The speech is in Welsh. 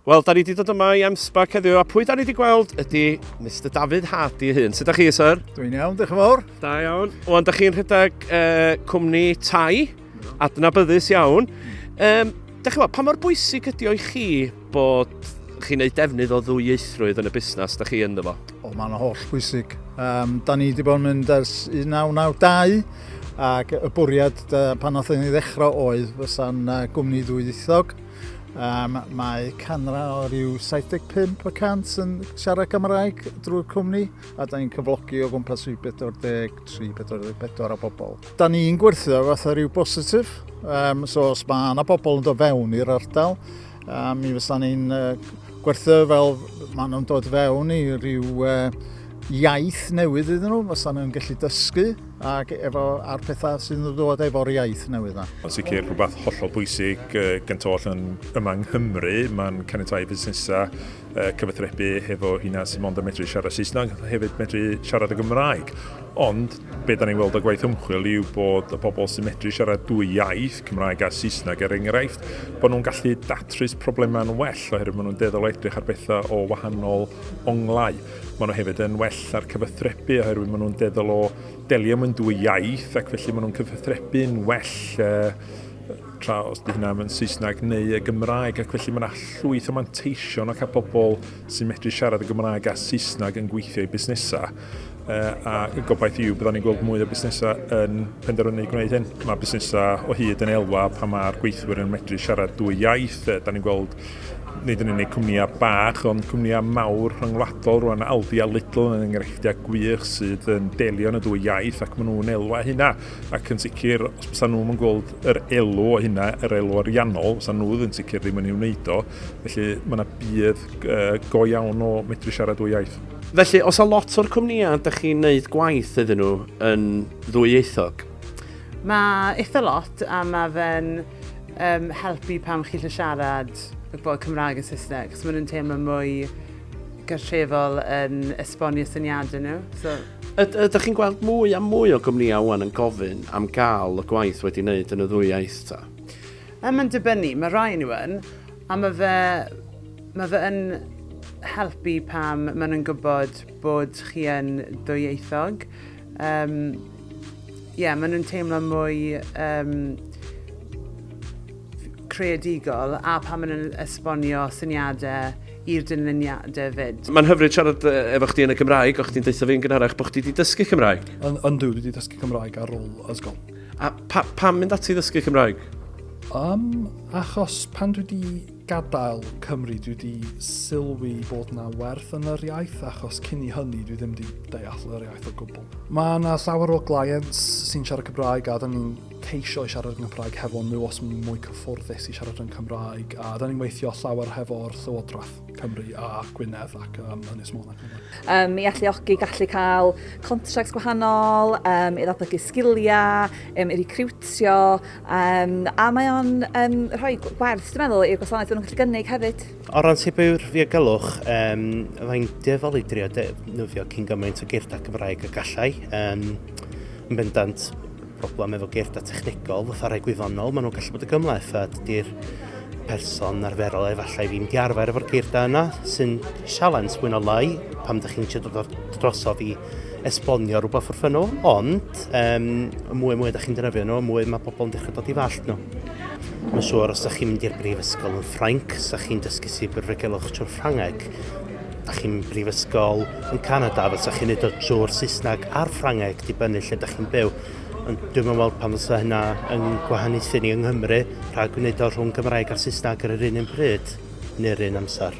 Wel, da ni wedi dod yma i M-SParc heddiw, a pwy da ni wedi gweld ydy Mr Dafydd Hardy ei hun. Sut da chi, sir? Dwi'n iawn, diolch yn fawr. Da iawn. Wan, da chi'n rhedeg cwmni tai, adnabyddus iawn. Um, da chi'n gwybod, pa mor bwysig ydy o i chi bod chi'n gwneud defnydd o ddwyieithrwydd yn y busnes da chi ynddo fo? O, mae'n holl bwysig. Um, da ni wedi bod yn mynd ers 1992 ac y bwriad pan nath ni ddechrau oedd fysa'n gwmni ddwyieithog. Um, mae canra o ryw 75 y cant yn siarad Cymraeg drwy'r cwmni, a da ni'n cyflogi o gwmpas rhyw 43-44 o bobl. Da ni'n gwerthu o fatha rhyw bositif, um, so os mae yna bobl yn dod fewn i'r ardal, um, mi fysa ni'n uh, gwerthu fel maen nhw'n dod fewn i ryw uh, iaith newydd iddyn nhw, fysa nhw'n gallu dysgu ac efo, a'r pethau sydd yn dod efo'r iaith newydd yna. Yn sicr rhywbeth hollol bwysig gyntaf oll yn yma yng Nghymru, mae'n caniatáu fusnesau cyfathrebu hefo hynna sy'n mond yn medru siarad Saesneg, hefyd medru siarad y Gymraeg. Ond be da ni'n weld o gwaith ymchwil yw bod y bobl sy'n medru siarad dwy iaith, Cymraeg a Saesneg er enghraifft, bod nhw'n gallu datrys problemau'n well oherwydd maen nhw'n dueddol o edrych ar bethau o wahanol onglau. Maen nhw hefyd yn well ar cyfathrebu oherwydd maen nhw'n dueddol o delio mewn dwy iaith ac felly maen nhw'n cyfathrebu'n well tra os di hynna mewn Saesneg neu y Gymraeg ac felly mae yna llwyth o manteision o cael pobl sy'n medru siarad y Gymraeg a Saesneg yn gweithio i busnesau. A y gobaith yw byddwn ni'n gweld mwy o busnesau yn penderfynu gwneud hyn. Mae busnesau o hyd yn elwa pan mae'r gweithwyr yn medru siarad dwy iaith. Da ni'n gweld nid yn unig cwmnïau bach, ond cwmnïau mawr rhyngwladol rwan, Aldi a Lidl yn enghreifftiau gwych sydd yn delio yn y dwy iaith ac maen nhw'n elwa hynna. Ac yn sicr, os bysa nhw'n gweld yr elw o hynna, yr elw ariannol, fysa nhw yn sicr ddim yn ei wneud o. Felly mae yna budd go iawn o medru siarad dwy iaith. Felly, os a lot o'r cwmnïau ydych chi'n gwneud gwaith iddyn nhw yn ddwyieithog? Mae eitha lot, a mae fe'n um, helpu pam chi'n gallu siarad bod Cymraeg a Saesneg, chos maen nhw'n teimlo mwy gartrefol yn esbonio syniadau nhw. So... Ydych chi'n gweld mwy a mwy o gwmnïau wan yn gofyn am gael y gwaith wedi wneud yn y ddwy iaith ta? Mae'n dibynnu, mae rai nhw yn, a mae fe, mae fe yn helpu pam maen nhw'n gwybod bod chi yn ddwyieithog. Um, yeah, maen nhw'n teimlo mwy um, creadigol a pan maen nhw'n esbonio syniadau i'r dyluniadau fyd. Mae'n hyfryd siarad efo chdi yn y Gymraeg, o'ch chdi'n deutha fi'n gynharach bod chdi wedi dysgu Cymraeg. Yndw, dwi wedi dysgu Cymraeg ar ôl ysgol. A pa, pam mynd ati i ddysgu Cymraeg? Um, achos pan dwi wedi gadael Cymru dwi wedi sylwi bod 'na werth yn yr iaith achos cyn i hynny dwi ddim wedi deall yr iaith o gwbl. Mae yna llawer o clients sy'n siarad Cymraeg a da ni'n ceisio i siarad yn Gymraeg hefo nhw os maen nhw'n mwy cyfforddus i siarad yn Cymraeg a da ni'n weithio llawer hefo'r Llywodraeth Cymru a Gwynedd ac um, Ynys Môn ac yna. Um, I alluogi gallu cael contracts gwahanol, um, i ddatblygu sgiliau, um, i recriwtio, Um, a mae o'n um, rhoi gwerth, dwi'n meddwl, i'r gwasanaeth maen nhw'n gallu gynnig hefyd. O ran seiberddiogelwch, um, mae'n dueddol i drio defnyddio cyn gymaint o geirda Cymraeg y gallai. Um, yn bendant, broblem efo geirda technegol, fatha rhai gwyddonol, maen nhw'n gallu bod yn gymhleth a dydy'r person arferol efallai ddim di arfer efo'r geirda yna, sy'n sialens mwy na lai pam ydych chi'n eisiau dod drosodd i esbonio rhywbeth wrthyn nhw, ond um, y mwy a mwy ydych chi'n defnyddio nhw, y mwy mae pobl yn dechrau dod i ddallt nhw. Mae'n siŵr os ydych chi'n mynd i'r brifysgol yn Ffrainc, os ydych chi'n dysgu seiberddiogelwch trwy'r Ffrangeg, ydych chi'n brifysgol yn Canada, fysa chi'n neud o trwy'r Saesneg a'r Ffrangeg, dibynnu lle ydych chi'n byw. Ond dwi'n meddwl pan fysa hynna yn gwahaniaethu ni yng Nghymru rhag gwneud o rhwng Gymraeg a'r Saesneg ar yr un un pryd neu'r un amser.